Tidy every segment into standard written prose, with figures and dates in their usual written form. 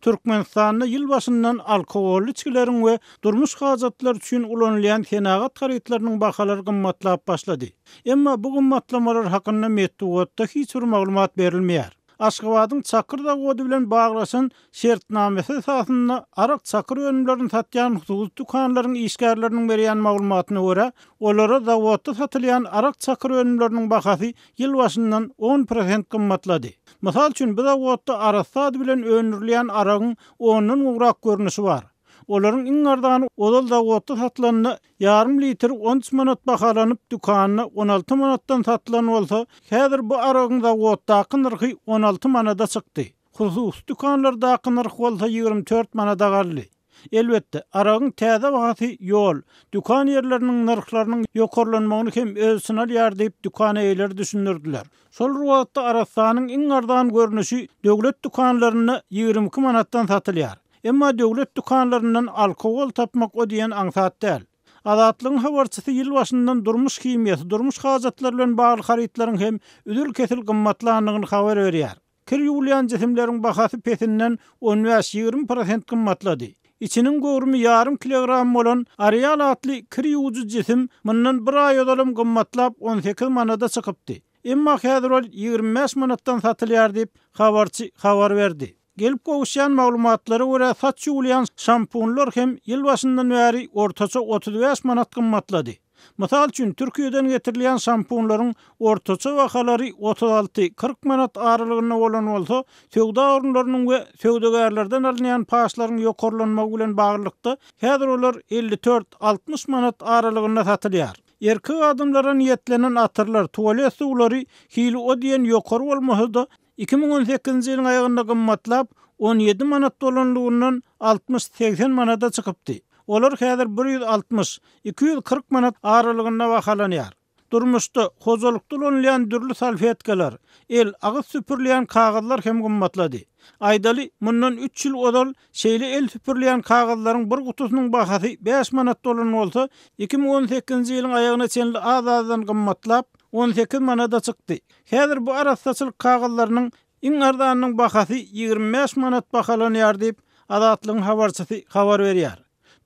Türkmenistanda ýyl başyndan alkogolly içgileriň we durmuş hajatlary üçin ulanylýan senagat harytlarynyň bahalary gymmatlap başlady. Emma bu gymmatlamalar hakynda metbugatda hiç bir maglumat berilmeýär. Aşgabadyň çakyr zawody bilen baglaşan şertnamasy esasynda arak-çakyr önümlerini satýan hususy dükanlaryň işgärleriniň berýän maglumatyna görä, olara zawodda satylýan arak-çakyr önümleriniň bahasy ýyl başyndan on prosent gymmatlady. Mysal üçin, bu zawodda arassa ady bilen öndürilýän aragyň ondan gowrak görnüşi bar. Olaryň iň arzany ozal zawodda satylanda ýarym litr on üç manat bahalanyp, dükanda 16 manatdan satylan bolsa, häzir bu aragyň zawoddaky nyrhy 16 manada çykdy. Hususy dükanlardaky nyrh bolsa 24 manada galdy. Elbetde, aragyň täze bahasy ýol, dükan ýerleriniň nyrhlarynyň ýokarlanmagyny hem öz içine alýar diýip, dükan eýeleri düşündirdiler. Şol bir wagtda arassanyň iň arzan görnüşi döwlet dükanlarynda 22 manatdan satylýar. Emma döwlet dükanlaryndan alkogol tapmak o diýen aňsat däl. Azatlygyň habarçysy ýyl başyndan durmuş himiýasy, durmuş hajatlary bilen bagly harytlaryň hem üzül-kesil gymmatlandygyny habar berýär. Kir ýuwulýan jisimleriň bahasy pesinden on bäş-ýigrimi prosent gymmatlady. Içiniň göwrümi ýarym kilogram bolan Arial atly kir ýuwujy jisim mundan bir aý ozalam gymmatlap 18 manada çykypdy. Emma häzir ol 25 manatdan satylýar diýip, habarçy habar berdi. Gelip gowuşýan maglumatlara görä, saç ýuwulýan şampunlar hem ýyl başyndan bäri ortaça 35 manat gymmatlady. Mysal üçin, Türkiýeden getirilýän şampunlaryň ortaça bahalary 36, 40 manat aralygynda bolan bolsa, söwda orunlarynyň we söwdagärlerden alynýan paçlaryň ýokarlanmagy bilen baglylykda, häzir olar 54, 60 manat aralygynda satylýar. Erkek adamlara niýetlenen atyrlar, tualet suwlary hili o diýen ýokary bolmasa-da, 2018-nji ýylyň aýagynda gymmatlap, 17 manat bolanlygyndan 60-80 manada çykypdy. Olar häzir 160, 240 manat aralygynda bahalanýar. Durmuşda, hojalykda ulanylýan dürli salfetkalar, el, agyz süpürilýän kagyzlar hem gymmatlady. Aýdaly, mundan üç ýyl ozal şeýle el süpürilýän kagyzlaryň bir gutusynyň bahasy bäş manat bolan bolsa, 2018-nji ýylyň aýagyna çenli az-azdan gymmatlap, 18 manada çykdy. Häzir bu arassaçylyk kagyzlarynyň iň arzanynyň bahasy 25 manat bahalanýar diýip, Azatlygyň habarçysy habar berýär.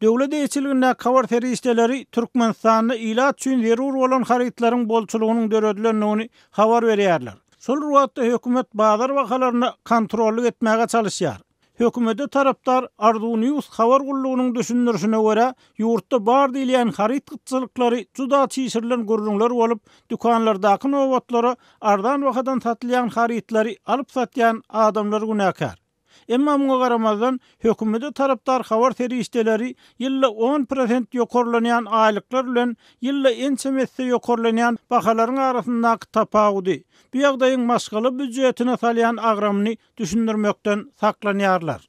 Döwlet eýeçiligindäki habar serişdeleri Türkmenistanda ilat üçin zerur bolan harytlaryň bolçulygynyň döredilendigini habar berýärler. Şol bir wagtda hökümet bazar bahalaryna kontrollyk etmäge çalyşýar. Hökümete tarapdar Arzuw News habar gullugynyň düşündirişine görä, ýurtda bar diýilýän haryt gytçylyklary juda çişirilen gürrüňler bolup, dükanlardaky nobatlara arzan bahadan satylýan harytlary alyp satýan adamlar günäkär. Emma muňa garamazdan, hökümete tarapdar habar serişdeleri ýylda on prosent ýokarlanýan aýlyklar bilen ýylda ençeme esse ýokarlanýan bahalaryň arasyndaky tapawudy, bu ýagdaýyň maşgala býujetine salýan agramyny düşündirmekden saklanýarlar.